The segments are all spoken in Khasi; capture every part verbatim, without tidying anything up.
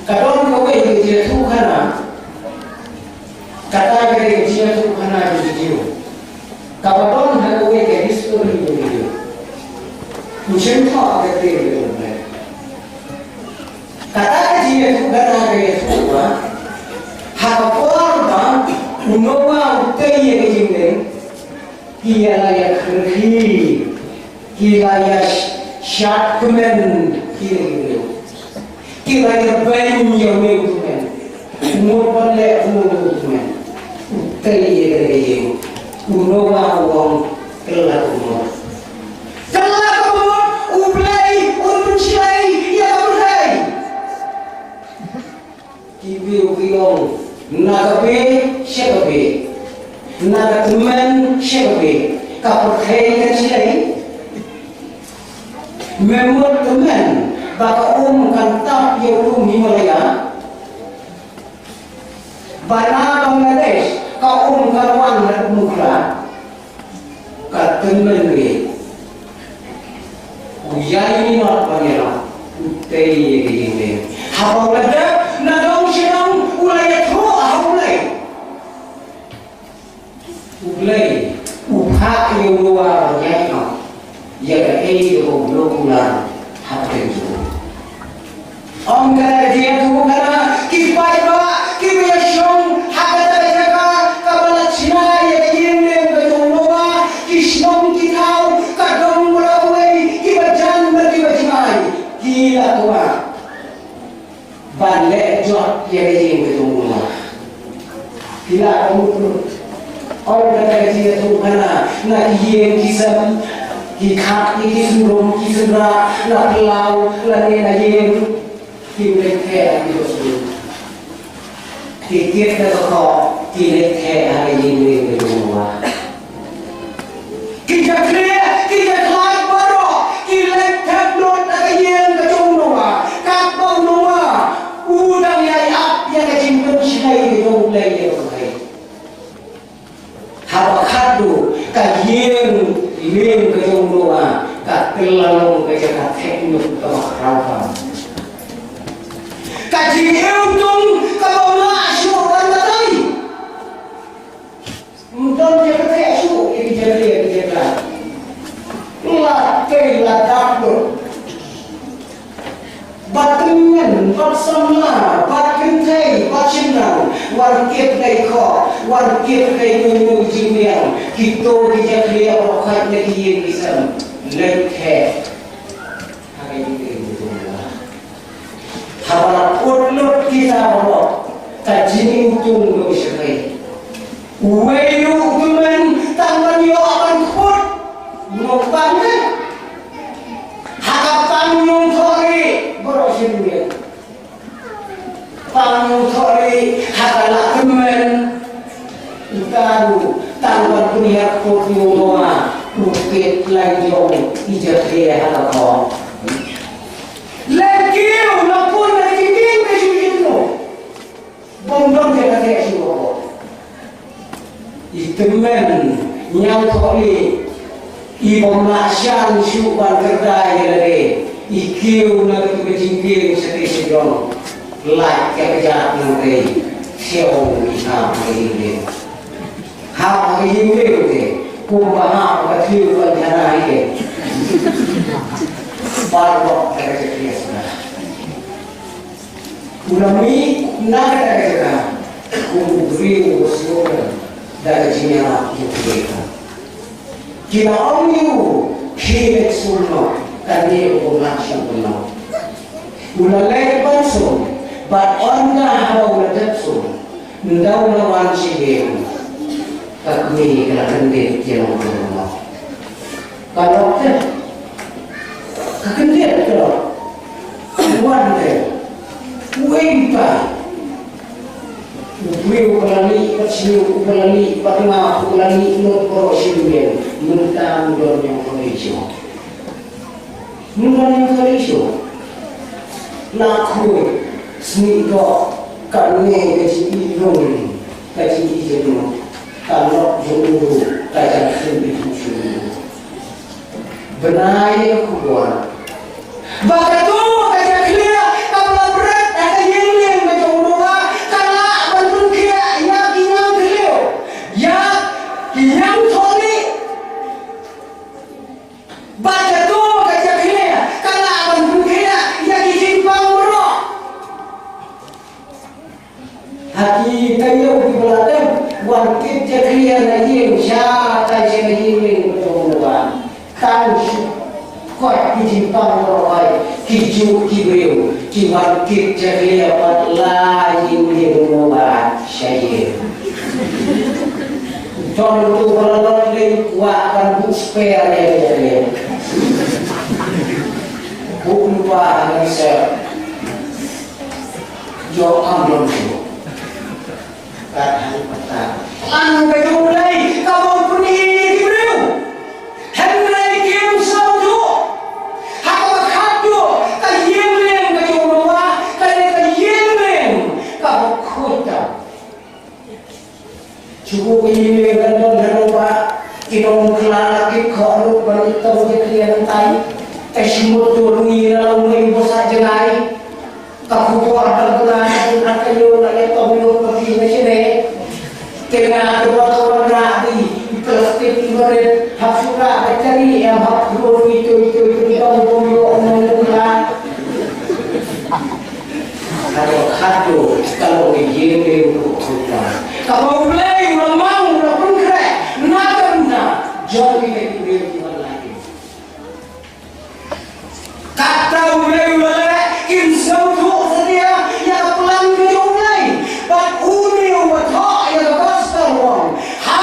Ka don kawei ka jingïathuhkhana. Kata ka dei ka jingïathuhkhana jong ki Jiw. Kaba don ha kawei ka history jong ki Jiw. Ngi shem thoh ka ktien ka jong U Blei. Kata ka jingïathuhkhana ka ïathuh ba ha ka por ba u Noah u tei ïa ka jingdeng, ki la ïa kyrkhi, ki la ïa sh-, shad kmen ïa ki briew. Ki la ïa beiñ ïa une u tymmen. U mut ban leh kumno une u tymmen? U tei ïa kane ka ïing. U Noah u ong, kylla ka mut. Kylla ka mut, U Blei un pynshlei ïa ka pyrthei. Ki briew ki ong, na ka bei sha ka bei, na ka tymmen sha ka bei, ka pyrthei kan shlei? Me mut tymmen ba ka um kan tap ïa u lum Himalaya, ba na Bangladesh ka um kan wan haduh Nukla. Ka tymmen re, u ïai minot ban ïarap, u tei ïa ka jingdeng. Haba u la dep na dong sha dong u la ïathuh ha U Blei. U Blei u phah ïa u Noah ban ïai noh ïa kaei kaba u la kular hapdeng jong u. Ong kata ka jingïathuhkhana, ki paidbah kiba ïashong ha kata ka jaka kaba la shna ïa ka ïing lieng ka jong u Noah, ki shnong ki thaw, ka dong baroh kawei, kiba jan bad kiba jngai, ki la kwah ban leh jot ïa ka ïing ka jong u Noah. Ki la ka mut lut. Ong kata ka jingïathuhkhana, na ki ïing ki sem, ki khat ïa ki syndon ki synrah, na phyllaw lane na ïing, kim leit theh ha ki dohsning. Ki kit na ka khoh, ki leit theh ha ka ïing lieng ka jong u Noah. Ki jakhlia, ki jakhlad baroh ki leit thep lut ha ka ïing ka jong u Noah. Katba u Noah u dang ïai ap ïa ka jingpynshlei ka jong U Blei ïa ka pyrthei. Haba khatduh ka ïing lieng ka jong u Noah ka kylla long ka jaka theh ñiuh kaba khraw bha. Ka jingïewtung kaba ym lah shuh ban batai. Ym don jaka theh shuh ïa ki jakhlia ki jakhlad. La tei la dap lut. Bad tymmen, bad samla, bad kynthei, bad shynrang, wan kit na i khoh, wan kit na i nongñiuh jingbiang, kito ki jakhlia baroh khoit na ki ïing ki sem, leit theh ha ka ïing ka jong u Noah. Haba la put lut kita baroh, ka jingïewtung ka shakri. Uwei ruh u tymmen tang ban ïoh ban kut, u nongpang ne. Ha ka pang ñiewthohrieh baroh shi rynmiet. Pang ñiewthohrieh ha ka la tymmen. Uta ruh tang ban pynhiar kut ïa u Noah, u kit lain jong i jakhlia ha ka khoh. Lehkiew na pun na ki ïing ka shu ïing noh. Bym don jaka theh shuh hapoh. I tymmen ñiewthohrieh, i bym lah shan shuh ban kyrda ïa lade, i kiew na katu ka jingkieng shatei shajrong. Lait ka kjat nangtei, thew i hap ka ïing. Hap ka ïing te, kumba hap ka thiew ka jana ïa. Baroh ka jingkieng. U la mih na kata ka jaka kum u briew uba sngewbha da ka jingïarap jong u Blei. Ki la ong ïa u, khie leit sum noh, kane u bym lah shuh ban noh. U la leit ban sum, bad ynda haba u la dep sum, ynda u la wan sha ïing, ka kmie ka la kyndit ïa u briew u noh. Ka lok te. Ka kyndit ka lok. Wan te. Uei uta? U briew uba la lih bad sniew, uba la lih bad ngap, uba la lih lut baroh shi rynmiet. Mynta u don ñiewkhublei shuh. Mynta ñiewkhublei shuh. La khuid, snieh doh, kane ka jingïeit rung, ka jingïeit jingmut, ka lok jong u ruh ka jia khyndiat shuh. Bnai ïa ka khubor ba kato ka jakhlia kaba la bret ha ka ïing Ki juk ki briew ki wan kit jakhlia pat la ïing lei u Noah sha ïing. Don uto ba la don lei u kwah ban buh spare ïa ïa ïa. Buh lypa ha ngan sep. Ïoh kam don shuh. Kat hang pata. Plan ka jong U Blei kaba u pyni ïa ki briew. Hynrei kim sngewthuh. Ha kaba khatduh ka ïing lieng ka jong u Noah ka dei ka ïing lieng kaba khuid tam. Shuh ka ïing lieng kan don ha Noah. Ki nongkylla la kit khoh lut ban ïa tong jakhlia nangtai. Ka shimut to ngi la long ngi bsa jngai. Ka khubor ka duna ka duna ka ïoh la ïa tong ïoh ka phi na shane. Te nga ka dua ka wan ra di plastik i barit hap sura ka cari em hap ro ri tu tu tu dong bom ïoh na duna. Ka dua ka tu ka lo ka ïing ka ïoh ka khubor. Ka ba U Blei u la mang u la pynkhreh na ka duna jong ki ka ki briew ki ban lai. Kata U Blei u la leh, kim sngewthuh satia ïa ka plan ka jong U Blei. Bad une uba thoh ïa ka gospel u ong, ha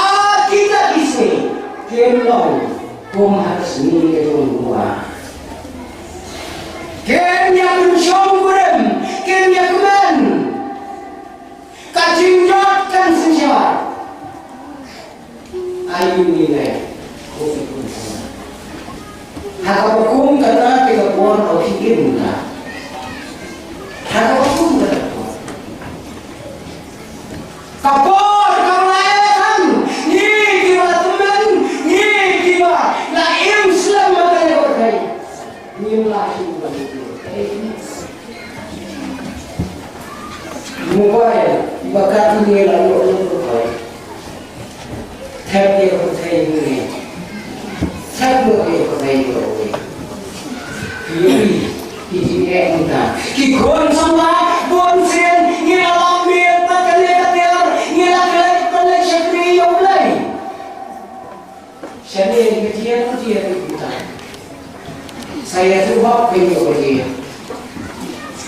kita ki sngi kim long kum ha ka sngi ka jong u Noah. Kim ïa pynshong kurim, kim ïa kmen. Ka jingjot kan synshar. Aïu ngi leh ko ki khun samla. Ha kaba kum kata te ka por ba ki im ka. Ha kaba kum kata ka por. Ka por kaba la eh tang ngi kiba la tymmen, ngi kiba la im slem ha kane ka pyrthei. Ngim lah shuh ban ïoh. Mobile ba ka tu ngi la ïoh ïoh mobile. Thep ïa ka pyrthei ngi. Thep ïa ka pyrthei ngi. Ki ki jingeh mynta. Ki khun samla bun sien ngi la lam miet bad kane ka tiar ngi la klet ban leit shakri ïa U Blei. Shane ka tiar ka tiar ka tiar. Sa ïa tu hok ka ïoh ka tiar.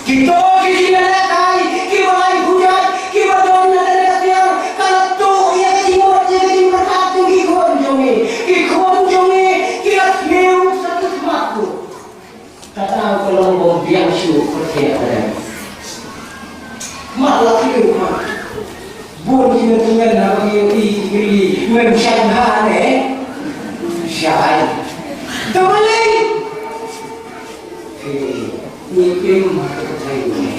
Kito ki jingïalehkai kiba lai pujat kiba don na kane ka tiar ka la tuh ïa ka jingmut ïa ka jingpyrkhat jong ki khun jong ngi. Ki khun jong ngi ki la thliew sa ki khmat tu. Kata ka long bym biang shuh pyrthei ka dei. Mat la kiew mat. Bun ki nongtymmen haba ki ïohi ki kylli, mem shait bha ne? Shait. Te balei? Ngi im ha ka pyrthei ne.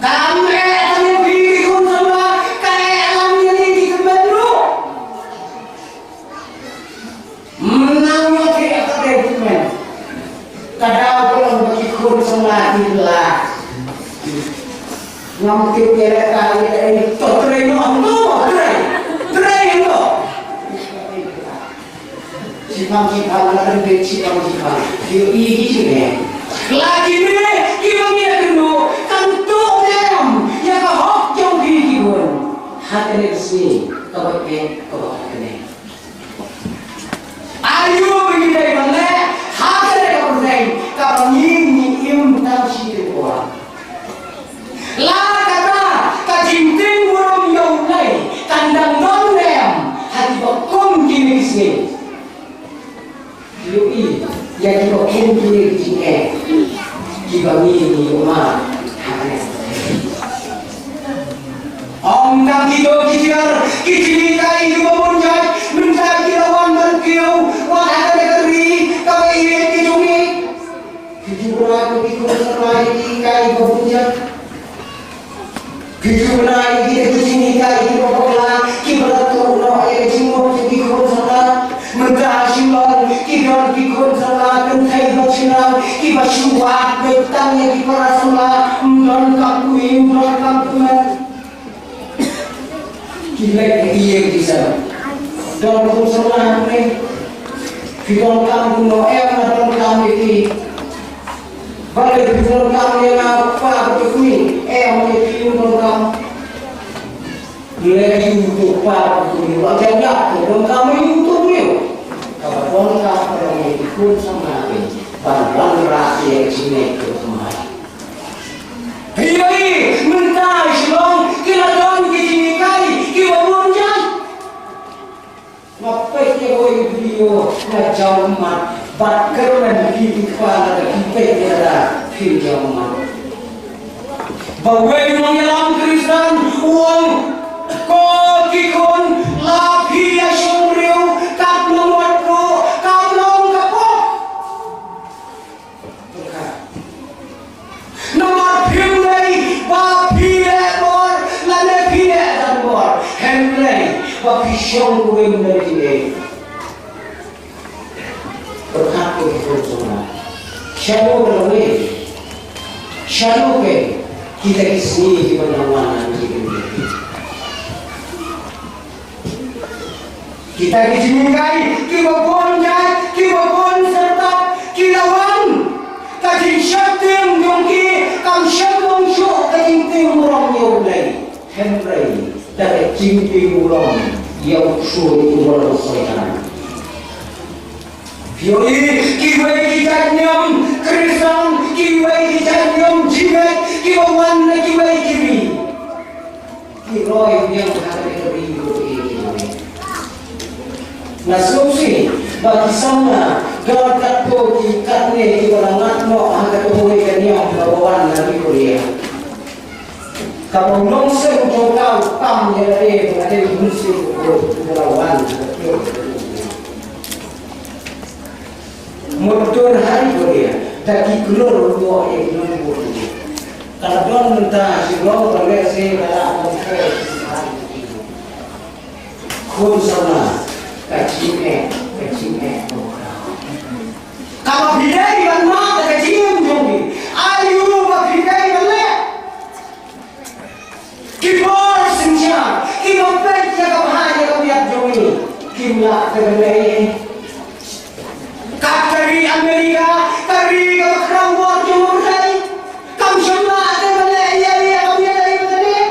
Kam eh tang ïa phi ki khun samla, ka eh lang ïa ngi ki tymmen ruh. Mynta nga ïoh te ka dei tymmen. Ka daw ka long ba ki khun samla ki la. Ngam tip ïa leh ka ïa leh to trei noh to trei. Trei noh. Shipang shipang la kan bit shipang shipang. Ïohi hi shi ne. La kine kiba ngi ïakynduh kan tuh ne em ïa ka hok jong phi ki khun. Ha kane ka sngi kaba eh kaba hok kane. Aïu ba ngi dei ban leh ha kane ka pyrthei kaba ngi ngi im tang shi tyngkhuh. La kata ka jingtieng burom ïa U Blei kan dang don ne em ha kiba kum kine ki sngi. Ïohi ïa kiba kum kine ki jingeh kiba ngi ngi ïoh mad ha kane. Ym tang kito ki tiar ki jinghikai kiba bun jait mynta ki la wan ban kiew wat ha kane ka ri kaba ïeit ka jong ngi. Ki ju bna ki khun samla ïa ki hikai kiba bun jait. Ki ju bna ïa ki da ki jinghikai kiba bakla kiba la tuh noh ïa ka jingmut jong ki khun samla. Mynta ha Shillong ki don ki khun samla kynthei bad shynrang kiba shu wad beit tang ïa ki para samla, ym don kam poi, ym don kam kmen. Ki leit ha ki ïing ki sem. Don khun samla hangne. Phi donkam kumno em nga donkam ïa phi. Balei phi donkam ïa nga u kpa bad u kmie? Em ïa phi u donkam. Leh ïa u to u kpa bad u kmie. Ba ïa nga to donkam ïa u to u kmie. Kaba donkam ka long ïa ki khun samla phi. Ban wanrah ïa ka jingngeit kaba thymmai. Hynrei mynta Shillong ki la don ki jinghikai kiba bun jait. Nga peit ïa kawei ka video nga jaw ummat bad kyrmen ki kpa lada ki peit ïa lada phin jaw ummat. Ba wei u nongïalam Khristan u ong, ko ki khun, la phi ïa shong briew kat nongwad ruh kam long ka pop. Namar phim dei ba phi leh bor lane phi leh dan bor, hynrei ba phi shong kawei na jingim. Pyrkhat ko ki khun jong nga. Shano ka lawei? Shano ka kita ki sngi kiba nang wan ha ka jingim? Kita ki jinghikai kiba bun jait, kiba bun syrtap ki la wan. Ka jingsheptieng jong ki kam shym long shuh ka jingtieng burom ïa U Blei, hynrei da ka jingtieng burom ïa u ksuid uba long Soitan. Phi ïohi kiwei ki jait niam Khristan, kiwei ki jait niam jingngeit kiba wan na kiwei ki ri. Ki roi biang ha kata ka ri ruh ki ri. Nga sngewsih ba ki samla don katto ki katne kiba la ngat noh ha kata kawei ka niam kaba wan na ri Korea. Kaba u nongseng jong ka u tam ïa lade ba ka dei u mynsiem u ba la wan ha kata. Mutdur ha ri Korea da ki klur ruh ïa ki nongbud. Ka la don mynta Shillong ba lehse ka la don. Khun samla, ka jingeh, ka jingeh. Kaba phi dei ban mad da ka jingim jong phi, aïu ba phi dei ban leh. Ki bor synshar kiba peit ïa ka bha ïa ka miat jong ngi, kim lah te ban leh ei ei. Kat ka ri Amerika, ka ri kaba khraw bor jong U Blei, kam shym lah te ban leh ei ei ïa ka miat ei ei ba ka dei.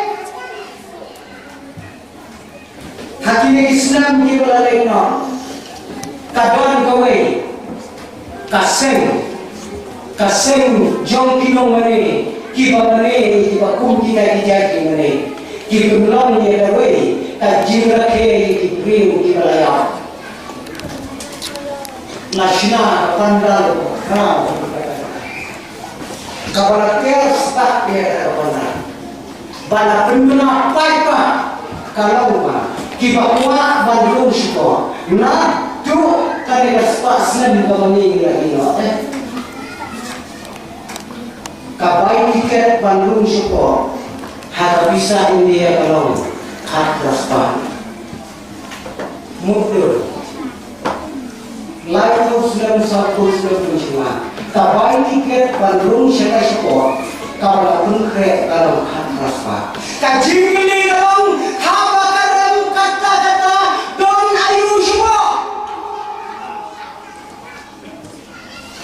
Ha kine ki snem kiba la leit noh, ka don kawei ka seng, ka seng jong ki nongmane, kiba mane, kiba kum kita ki jait ki mane, ki pynlong ïa kawei ka jingrakhe ïa ki briew kiba la ïap. La shna ka pandal ba khraw. Kaba la ker stad ïa ka pandal ba la pynbna paidbah, ka long ba kiba kwah ban rung shkor. Naduh kane ka spah snem kaba ngi la ïoh eh, ka bai tiket ban rung shkor ha ka pisa India ka long khatphra spah. Mutdur. Laiphew snem, sawphew snem pynshong, ka bai tiket ban rung sha ka spah kaba la pynkhreh ka long khatphra spah. Ka jingkylli ka long, haba ka rem katta katta, don aïu spah?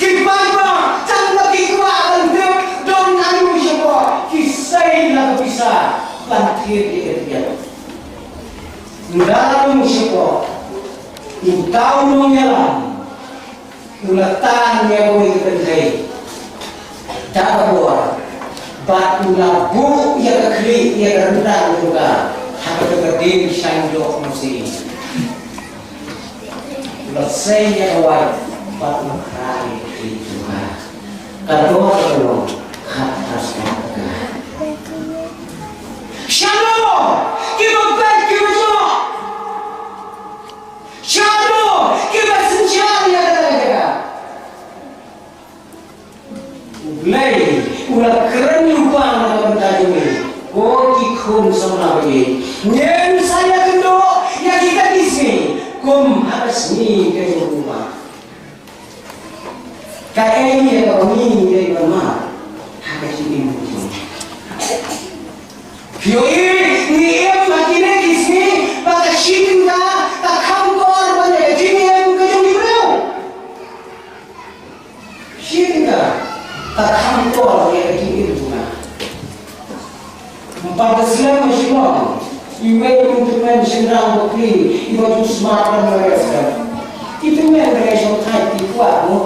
Ki paidbah tang ba ki kwah ban tip don aïu spah, ki sei la ka pisa ban thied ïa ka tiket. Ynda la rung spah, uta u nongïalam u la tan ïa kawei ka kynthei da ka bor bad u la buh ïa ka khlieh ïa ka ryndang jong ka ha kata ka ding shaiñdoh masi. U la sei ïa ka wait bad u la khrai ïa ka khlieh jong ka. Ka dor ka long khatphra spah tyngka. Shano kiba peit kiba ïoh? Shano kiba synshar ïa kata ka jaka? U Blei u la kren lypa na ka bynta jong ngi. Ko ki khun samla ba ïeit, ngin sa ïakynduh ïa kita ki sngi kum ha ka sngi ka jong u Blei. Kaei kaba ngi dei ban mad ha ka jingim jong ngi? Phi ïohi, ngi im ha kine ki sngi ba ka shi tyngka ka kham kor ban ïa ka jingim ka jong ki briew. Shi tyngka ka kham kor ïa ka jingim jong nga. Ym pat da slem ha Shillong, iwei i tymmen shynrang ba phi, iba ju smat ban ïa ka slem. Ki tymmen ba ïa shong thait ki kwah mo.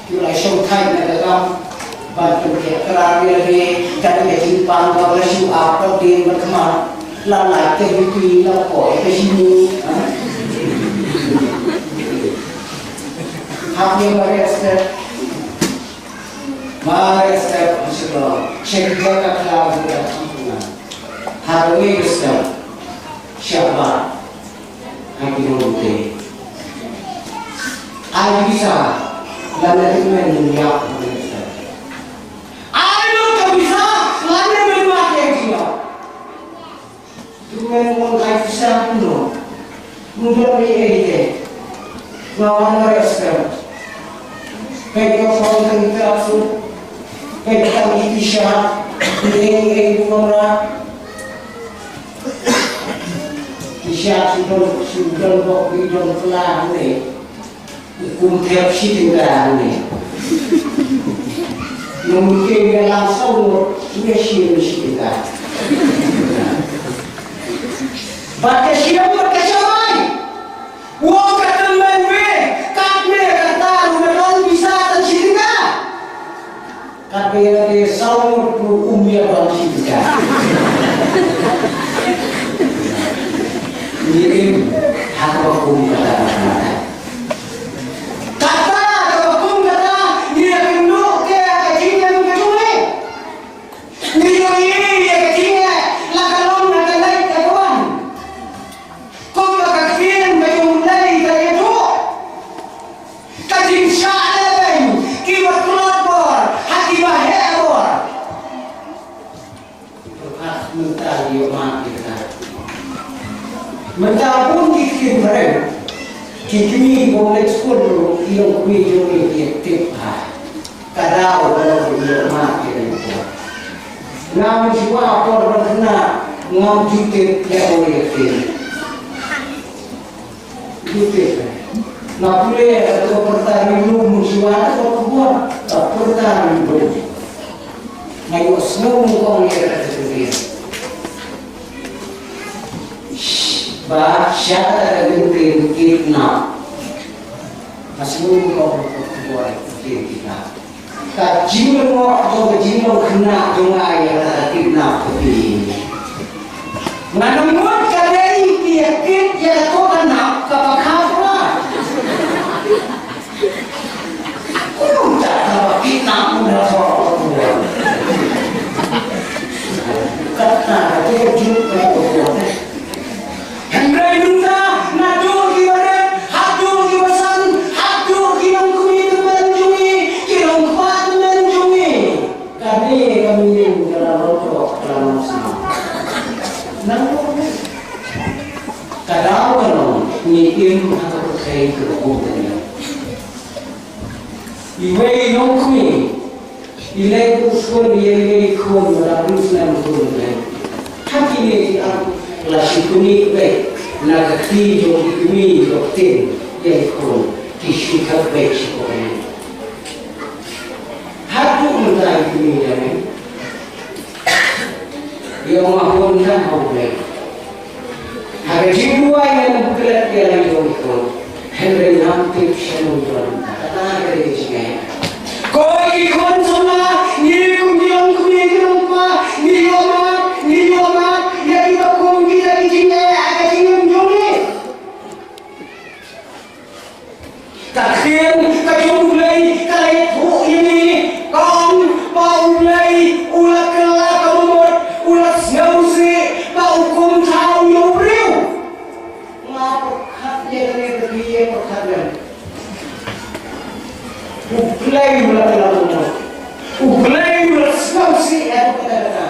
Ki la shong thait na ka kam ban pynkhreh krar ïa lade, kat ïa ka jingpang kaba la shu ap ka dien bad khmat. La lait ka bipi, la poi ka shini, ha? Hap ïa mareh step. Mareh step, ha sha ka, check ïa ka khlaw ïa ka khampunga. Ha kawei ka step. Sha ba. Ai ki nongte. Ai visa. Lane document nong ïap. Ai lut ka visa. Lane men ma ke jia. Document nong ai visa kumno. Nong ïap ni ai te. Nga wan nga respect. Peit ka phone ka interrupt su. Peit ka ki t-shirt. Ni ai ai kumno. Ki shah shu don, shu don bok, ki don pla ne. Kum thep shi tyngka ne. Nong ke ga lang saw ngut, ngi shi ngi shi tyngka. Bad ka shi ngut ka shamai. Wo ka tymmen we, kat ne ka taru na don visa tan shi tyngka. Ka te, ka te saw ngut ruh um ïa ban shi tyngka. Ngi im ha kaba kum kata. Kata kaba kum kata, ngi ïa kynduh te ha ka jingim ka jong ngi. Ngi ïohi ïa ka jingeh la ka long na ka leit ka wan. Kumba ka ktien ka jong U Blei ka ïathuh. Ka jingshah lehbeiñ kiba tlot bor ha kiba heh bor. Pyrkhat mynta ïoh ma kita. Mynta bun ki ktien phareng. Ki kmie bym leit skul ruh ki long kmie jong ngi ki tip ha. Ka daw ka long ïoh ma kita. Ngam shuwa por ban khynnah ngam ju tip ïa u ïa ktien. Nga pule ka to pyrta ri lum shuwa ka to khubor ka pyrta ri lum. Nga ïoh sngew kong ïa ka to ri. Ba sha ka to ri kidnap. Nga sngew kong ka khubor kidnap. Ka jinglyngngoh jong ka jinglong khynnah jong nga ïa ka kidnap ka phi. Nga nang mut ka dei ki ïa kit ïa ka to ka nap ka ba kha ba. Kumta ka ba kidnap mun ha to ka to. Kata ka to ka juk ka to ka to. Hynrei mynta naduh ki barit haduh ki basan, haduh ki nongkmie tymmen jong ngi, ki nongkpa tymmen jong ngi. Kane ka miling ka la rot ka la nang sngap. Nang rot ka daw ka long ngi im ha ka pyrthei ka kum ka ïa. Iwei i nongkmie i leit u skul ïa iwei i khun ba la phew snem khun. Ha kine ki ar la shu kmie beit na ka kti jong ki kmie jong ktien ïa i khun ki shu thep beit shu kmie. Haduh mynta i kmie jong ngi ïa ma hon kan hau beit. Ha ka jingduwai ngan pynkylla ïa la jong i khun. Hynrei ngam tip sha mon jong ka ta ka dei jingeh. Ko i khun samla ngi kum ki long kum ki long pa ngi ïoh map ngi ïoh map ïa ki ba kum ki la ki jingeh ha ka jingim jong ngi. Ka ktien ka jong U Blei ka la ïathuh ïa ngi, ka ong ba U Blei u la kylla ka mut, u la sngewsih ba u kum thaw ïa u briew. Nga pyrkhat ïa kane ka ktien pyrkhat lem. U Blei u la kylla ka mut. U Blei u la sngewsih ïa kata kata.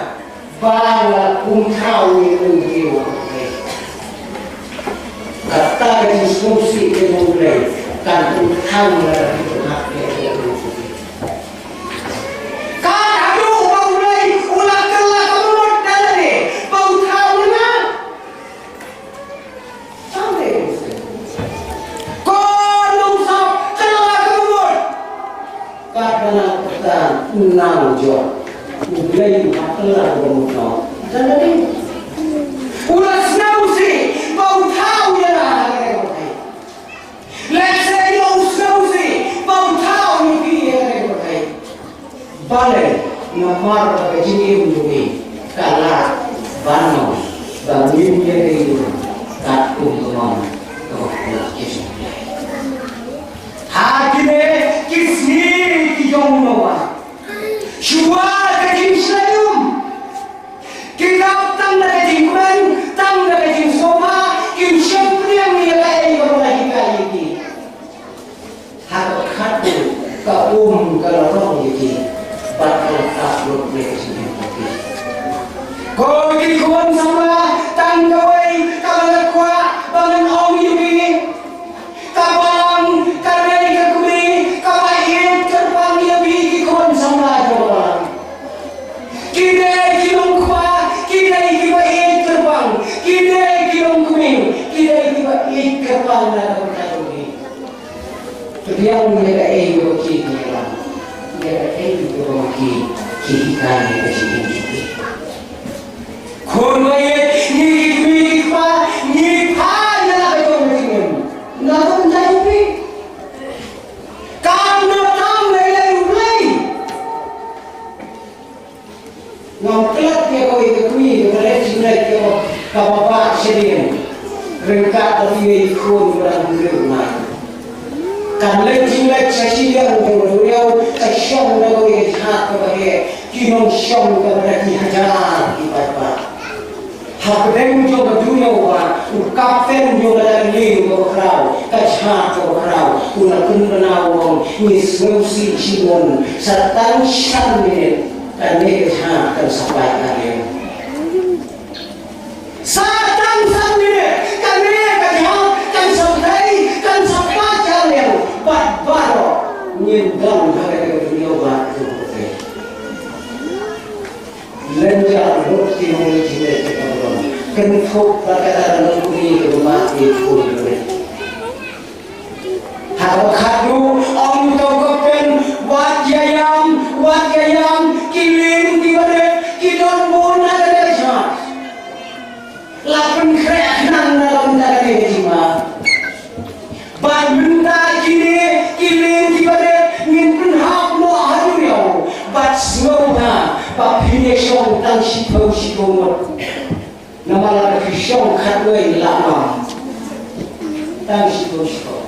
Ba la kum thaw ïa u briew. Kata ka jingsngewsih ka jong U Blei kan kum thaw ïa u briew. Ka haduh ba U Blei u la kylla ka mut da lade ba u thaw ïa nga. Ko nong sap kylla ka mut. Katba nang kata nang jot. U Blei u ha kylla ka mut nong. Dan dei. U la sngewsih ba u thaw ïa la ha ka reng. Lehse ïa u sngewsih ba u thaw ïa phi. Balei? Namar ba ka jingim jong ngi ka lah ban long ba ngin ïadei katkum ka mon kaba khuid. Ha kine ki sngi ki jong u Noah, shuwa ka jingshlei um, ki dap tang da ka jingkmen, tang da ka jingsngewbha, kim shym pdiang ïa kaei kaba la hikai ïa ki. Ha ka khatduh ka um ka la rong ïa ki bad ka la tap lut ïa ka jingim jong ki. Ko ki khun samla, tang kawei kaba nga kwah ba ngan ong ïa phi. Ka balang ka dei ka kmie kaba ïeit kyrpang ïa phi ki khun samla jong ka balang. Ki dei ki long kpa, ki dei kiba ïeit kyrpang, ki dei ki long kmie, ki dei kiba ïeit kyrpang na ka bynta jong phi. Pdiang ïa kaei ba ki ïalam, ïa kaei ba ki, ki hikai ïa ka jingim jong ki. Khun ba ïeit, ngi ki kmie ki kpa ngi phah ïa la ka jong ka jingim na ka bynta jong phi. Kam da tam lei lei U Blei. Ngam klet ïa kawei ka kmie kaba leit jingleit kaba, kaba bah shadien ryngkat bad iwei i khun ba dang hynriew bnai. Kan leit jingleit sha shiliang jong ka duriaw, ka shong da kawei ka jhat kaba heh, ki nongshong kaba da ki hajar ki paidbah. Hapdeng jong ka duriaw ba u kapten jong ka lieng kaba khraw, ka jhat kaba khraw, u la pynbna u ong, ngi sngewsih shibun, sa tang san minit kane ka jhat kan sa pait ka lieng. Sa tang san minit kane ka jhat kan sa pait, kan sa pait ka lieng. Bad baroh ngin don ha kane ka duriaw ba ka jong ka peit. Lynjar lut ki nongleit jingleit ka Babylon. Kynthup bad kata ka nongkmie kaba mad ïa ki khun. Ha kaba khatduh ong uta u kapten, wat ïa ïam, wat ïa ïam, ki lieng kiba rit ki don bun ha kane ka jhat. La pynkhreh khnang na ka bynta kane ka jingma. Bad mynta kine ki lieng kiba rit ngin pynhap noh ha duriaw. Bad sngewbha ba phin ïa shong tang shiphew shiphew ngut. Namar lada phi shong khatwei la bam. Tang shiphew shiphew.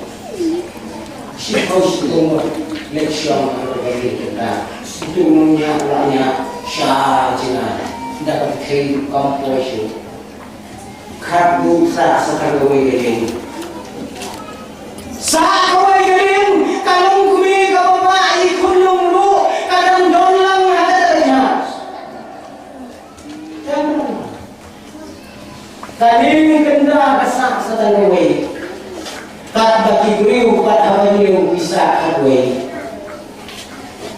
Shiphew shiphew ngut leit shong ha kaba rit kynta. Utu u nongñiah u la ñiah sha jngai. Da ka pyrthei kam poi shuh. Khatduh sah sa tang kawei ka lieng. Sah kawei ka lieng, ka longkmie kaba mad ïa ki khun lum ruh ka dang don lang ha kata ka jhat. Ka lieng kynta ka sah sa tang kawei. Katba ki briew pat haba ñiew ki sah khatwei.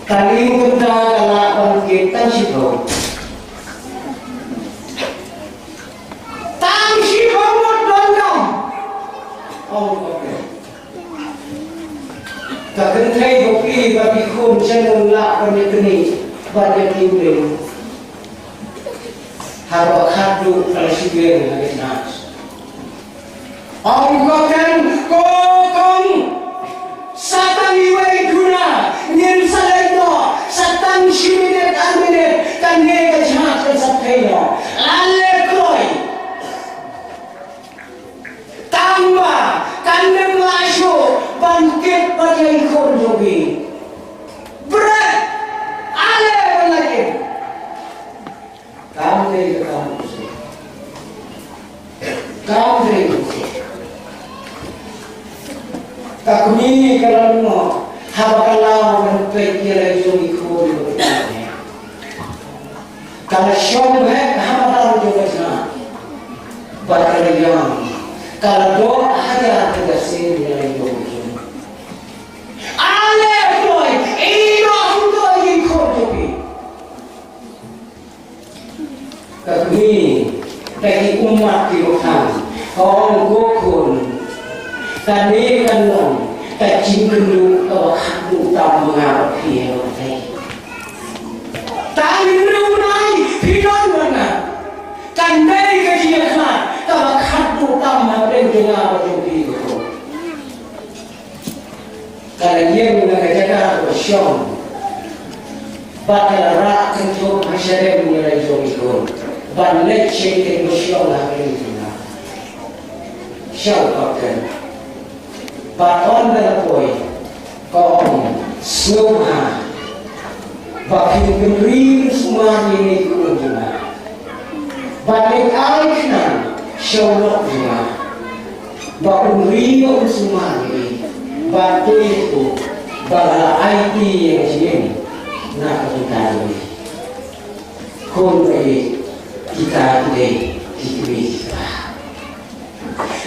Ka lieng kynta ka lah ban kit tang shiphew. Tang shiphew ngut donkam. Ong u kapten. Ka kynthei bapli bad ki khun shanun lah ban ïaknieh bad ïa ki u lieng. Haba khatduh ka la shu ïeng ha ka jngai. Ong u kapten, ko kong, sa tang iwei duna ngin sa leit noh, sa tang shi minit ar minit kane ka jhat kan sa poi noh. Ale kloi. Tangba kan ym lah shuh ban kit pat ïa i khun jong phi. Bret, ale ban leit. Kam dei ka kam u Jisu. Kam dei u Jisu. Ka kmie ka la lyngngoh haba ka la wan peit ïa la jong i khun. Ka la shong beit ha madan jong ka jngai. Bad ka la ïam. Ka la doh hajar ka jingïaseng ïa la jong i khun. Ale kloi, ïehnoh hangto ïa i khun jong phi. Ka kmie, ka ki ummat ki ba khang, ka ong ko khun, kane kan long ka jingkynduh kaba khatduh tam ma nga bad phi ha kane. Tang hynriew bnai phi don bad nga. Kan dei ka jingïakhlad kaba khatduh tam hapdeng jong nga bad jong phi ko khun. Ka la ïeng na ka jaka kaba shong. Bad ka la rah kynthum ha shadem ïa la jong i khun ban leit sha ïing, ka shong ha ïing jong nga. Sha u kapten ba wan da la poi, ka ong, sngewbha ba phin pynri pynsumar ïa i khun jong nga. Ba leit ai khnang sha u lok jong nga ba un ri, ba un sumar ïa i. Ba to ïa u ba la aiti ïa ka jingim na ka bynta jong i. Khun ba ïeit, kita ki dei ki kmie ki kpa.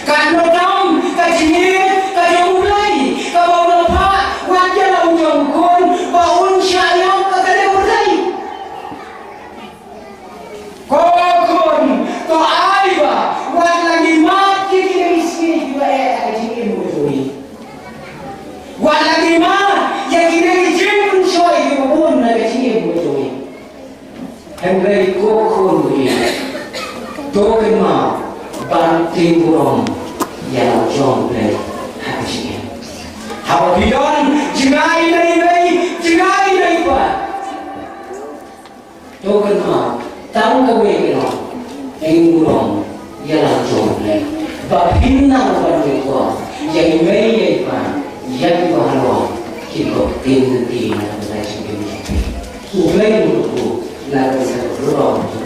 Katno tam ka jingïeit ka jong U Blei kaba u la phah wat ïa la u jong u khun ba un shah ïap ha kane ka pyrthei. Ko khun, to ai ba wat la ngi mad ïa kine ki sngi kiba eh ha ka jingim ka jong ngi. Wat la ngi mad ïa kine ki jingpynshoi kiba bun ha ka jingim ka jong ngi. Hynrei ko khun, to kynmaw ban tieng burom ïa la u jong U Blei ha ka jingim. Haba phi don jngai na i mei, jngai na i pa, to kynmaw tang kawei ka long, tieng burom ïa la u jong U Blei. Ba phin nang ban ïakor ïa i mei ïa i pa, ïa kiba halor, kiba ktien lynti na ka bynta jingim jong phi. U Blei un kyrkhu na ka bynta ka burom.